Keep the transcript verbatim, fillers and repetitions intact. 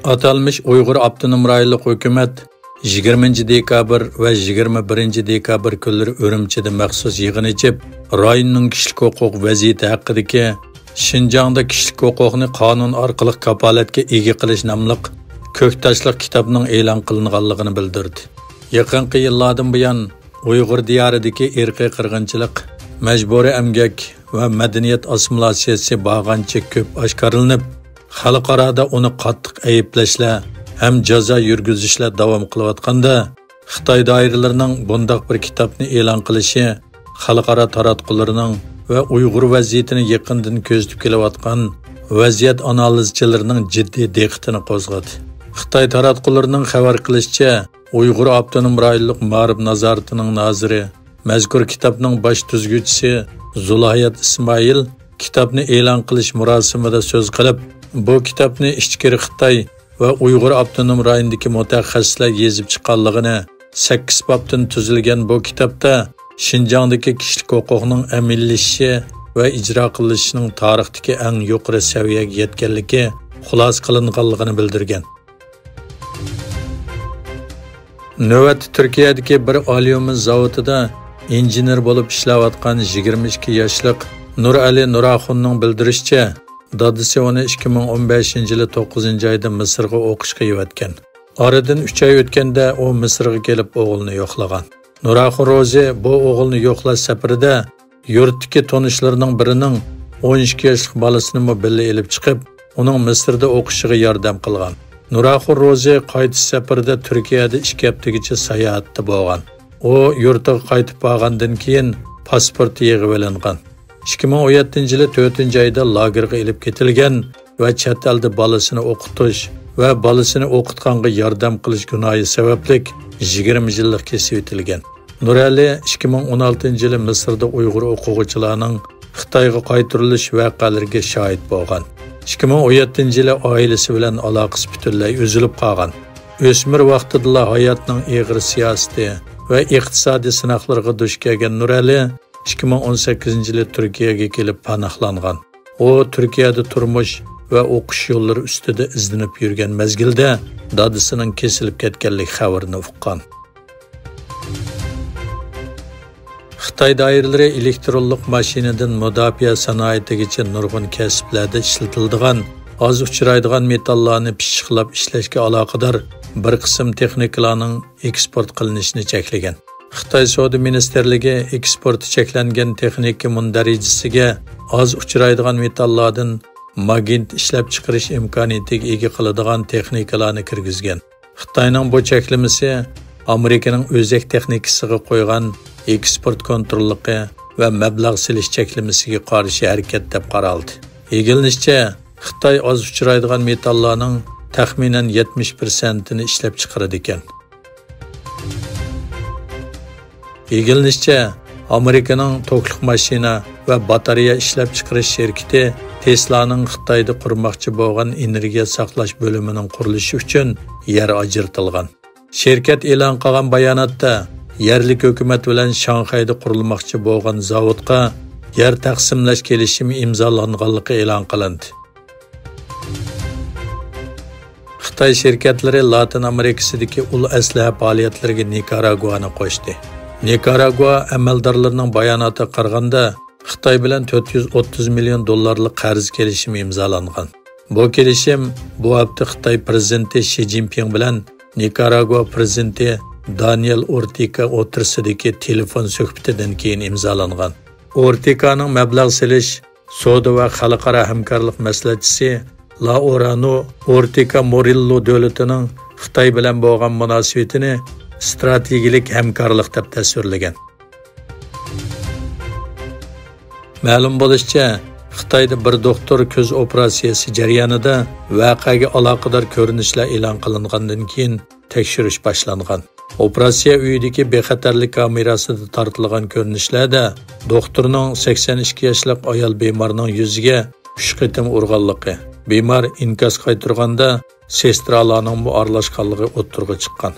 ئاتالمىش ئۇيغۇر ئاپتونوم رايونلۇق ھۆكۈمەت يىگىرمىنچى دېكابىر ۋە يىگىرمە بىرىنچى دېكابىر كۈنلىرى ئۈرۈمچىدە مەخسۇس يىغىن ئېچىپ، رايوننىڭ كىشىلىك ھوقۇق ۋەزىيىتى ھەققىدىكى شىنجاڭدا كىشىلىك ھوقۇقنى قانۇن ئارقىلىق كاپالەتكە ئىگە قىلىش ناملىق كۆكتاشلىق كىتابنىڭ ئېلان قىلىنغانلىقىنى بىلدۈردى. يېقىنقى يىللاردىن بۇيان، ئۇيغۇر دىيارىدىكى ئىرقىي قىرغىنچىلىق، مەجبۇرىي ئەمگەك ۋە مەدەنىيەت ئاسسىمىلياتسىيەسى بارغانچە كۆپ ئاشكارىلىنىپ، خەلقئارادا ئۇنى قاتتىق ئەيىبلەشلەر ھەم جازا يۈرگۈزۈشلەر داۋام قىلىۋاتقاندا، خىتاي دائىرىلىرىنىڭ بۇنداق بىر كىتابنى ئېلان قىلىشى خەلقئارا تاراتقۇلىرىنىڭ ۋە ئۇيغۇر ۋەزىيىتىنى يېقىندىن كۆزىتىپ كېلىۋاتقان ۋەزىيەت ئانالىزچىلىرىنىڭ جىددىي دىققىتىنى قوزغىدى. خىتاي تاراتقۇلىرىنىڭ خەۋەر قىلىشىچە، ئۇيغۇر ئاپتونوم رايونلۇق مائارىپ نازارىتىنىڭ نازىرى، مەزكۇر كىتابنىڭ باش تۈزگۈچىسى زۇلاھايات ئىسمائىل كىتابنى ئېلان قىلىش مۇراسىمىدا سۆز قىلىپ، بۇ كىتابنى ئىچكىرى خىتاي ۋە ئۇيغۇر ئاپتونوم رايونىدىكى مۇتەخەسسىسلەر يېزىپ چىققانلىقىنى، سەككىز بابتىن تۈزۈلگەن بۇ كىتابتا شىنجاڭدىكى كىشىلىك ھوقۇقنىڭ ئەمەلىيلىشىشى ۋە ئىجرا قىلىنىشىنىڭ تارىختىكى ئەڭ يۇقىرى سەۋىيەگە يەتكەنلىكى خۇلاسە قىلىنغانلىقىنى بىلدۈرگەن. نۆۋەتتە تۈركىيەدىكى بىر ئاليۇمىن زاۋۇتىدا ئىنژېنېر بولۇپ ئىشلەۋاتقان يىگىرمە ئىككى ياشلىق نۇرئەلى نۇراخۇننىڭ بىلدۈرۈشىچە، دادىسى ئۇنى ئىككى مىڭ ئون بەشىنچى يىلى توققۇزىنچى ئايدا مىسىرغا ئوقۇشقا يۈۋەتكەن. ئارىدىن ئۈچ ئاي ئۆتكەندە ئۇ مىسىرغا كېلىپ ئوغلىنى يوقلىغان. نۇراخۇن روزى بۇ ئوغۇلنى يوقلاش سەپىرىدە يۇرتتىكى تونۇشلىرىنىڭ بىرىنىڭ ئون ئىككى ياشلىق بالىسىنىمۇ بىللە ئېلىپ چىقىپ، ئۇنىڭ مىسىردا ئوقۇشىغا ياردەم قىلغان. نۇراخۇن روزى قايتىش سەپىرىدە تۈركىيەدە ئىككى ھەپتىگىچە ساياھەتتە بولغان. ئۇ يۇرتىغا قايتىپ بارغاندىن كېيىن پاسپورتى يىغىۋېلىنغان. ئىككى مىڭ ئون يەتتىنچى يىلى تۆتىنچى ئايدا لاگېرغا ئېلىپ كېتىلگەن ۋە چەت ئەلدە بالىسىنى ئوقۇتۇش ۋە بالىسىنى ئوقۇتقانغا ياردەم قىلىش گۇناھى سەۋەبلىك يىگىرمە يىللىق كېسىۋېتىلگەن. نۇرئەلى ئىككى مىڭ ئون ئالتىنچى يىلى مىسىردا ئۇيغۇر ئوقۇغۇچىلارنىڭ خىتايغا قايتۇرۇلۇش ۋەقەلىرىگە شاھىت بولغان. ئىككى مىڭ ئون يەتتىنچى يىلى ئائىلىسى بىلەن ئالاقىسى پۈتۈنلەي ئۈزۈلۈپ قالغان. ئۆسمۈر ۋاقتىدىلا ھاياتنىڭ ئېغىر سىياسىتى ۋە ئىقتىسادىي سىناقلىرىغا دۇچ كەلگەن نۇرئەلى ئىككى مىڭ ئون سەككىزىنچى يىلى تۈركىيەگە كېلىپ پاناھلانغان. ئۇ تۈركىيەدە تۇرمۇش ۋە ئوقۇش يوللىرى ئۈستىدە ئىزدىنىپ يۈرگەن مەزگىلدە دادىسىنىڭ كېسىلىپ كەتكەنلىك خەۋىرىنى ئۇققان. خىتاي دائىرىلىرى ئېلېكترونلۇق ماشىنىدىن مۇداپىئە سانائىتىگىچە نۇرغۇن كەسىپلەردە ئىشلىتىلىدىغان، ئاز ئۇچرايدىغان مېتاللارنى پىششىقلاپ ئىشلەشكە ئالاقىدار بىر قىسىم تېخنىكىلارنىڭ ئېكسپورت قىلىنىشىنى چەكلىگەن. خىتاي سودا مىنىستىرلىكى ئېكسپورتى چەكلەنگەن تېخنىكا مۇندەرىجىسىگە ئاز ئۇچرايدىغان مېتاللاردىن ماگنىت ئىشلەپچىقىرىش ئىمكانىيىتىگە ئىگە قىلىدىغان تېخنىكىلارنى كىرگۈزگەن. خىتاينىڭ بۇ چەكلىمىسى ئامېرىكىنىڭ ئۆزەك تېخنىكىسىغا قويغان ئېكسپورت كونتروللۇقى ۋە مەبلەغ سېلىش چەكلىمىسىگە قارشى ھەرىكەت دەپ قارالدى. ئىگىلىنىشىچە، خىتاي ئاز ئۇچرايدىغان مېتاللارنىڭ تەخمىنەن يەتمىش پىرسەنتىنى ئىشلەپچىقىرىدىكەن. ئىگىلىنىشىچە، ئامېرىكىنىڭ توكلۇق ماشىنا ۋە باتارېيە ئىشلەپچىقىرىش شىركىتى تېسلانىڭ خىتايدا قۇرماقچى بولغان ئېنېرگىيە ساقلاش بۆلۈمىنىڭ قۇرۇلۇشى ئۈچۈن يەر ئاجرىتىلغان. شىركەت ئېلان قىلغان باياناتتا، يەرلىك ھۆكۈمەت بىلەن شاڭخەيدە قۇرۇلماقچى بولغان زاۋۇتقا يەر تەقسىملەش كېلىشىمى ئىمزالانغانلىقى ئېلان قىلىندى. خىتاي شىركەتلىرى لاتىن ئامېرىكىسىدىكى ئۇل ئەسلىھە پائالىيەتلىرىگە نىكاراگۇانى قوشتى. نىكاراگۇا ئەمەلدارلىرىنىڭ باياناتىغا قارىغاندا، خىتاي بىلەن تۆت يۈز ئوتتۇز مىليون دوللارلىق قەرز كېلىشىمى ئىمزالانغان. بۇ كېلىشىم بۇ ھەپتە خىتاي پىرېزىدېنتى شى جىنپىڭ بىلەن نىكاراگۇا پىرېزىدېنتى دانىيېل ئورتېگا ئوتتۇرىسىدىكى تېلېفون سۆھبىتىدىن كېيىن ئىمزالانغان. ئورتېگانىڭ مەبلەغ سېلىش، سودا ۋە خەلقئارا ھەمكارلىق مەسلىھەتچىسى لائورانو ئورتېگا مورىللو دۆلىتىنىڭ خىتاي بىلەن بولغان مۇناسىۋىتىنى ئىستراتېگىيەلىك ھەمكارلىق دەپ تەسۋىرلىگەن. مەلۇم بولۇشىچە، خىتايدا بىر دوختۇر كۆز ئوپېراتسىيەسى جەريانىدا ۋەقەگە ئالاقىدار كۆرۈنۈشلەر ئېلان قىلىنغاندىن كېيىن تەكشۈرۈش باشلانغان. ئوپېراتسىيە ئۆيىدىكى بىخەتەرلىك كامېراسىدا تارتىلغان كۆرۈنۈشلەردە دوختۇرنىڭ سەكسەن ئىككى ياشلىق ئايال بىمارنىڭ يۈزىگە ئۈچ قېتىم ئۇرغانلىقى، بىمار ئىنكاس قايتۇرغاندا سېسترالارنىڭمۇ ئارىلاشقانلىقى ئوتتۇرىغا چىققان.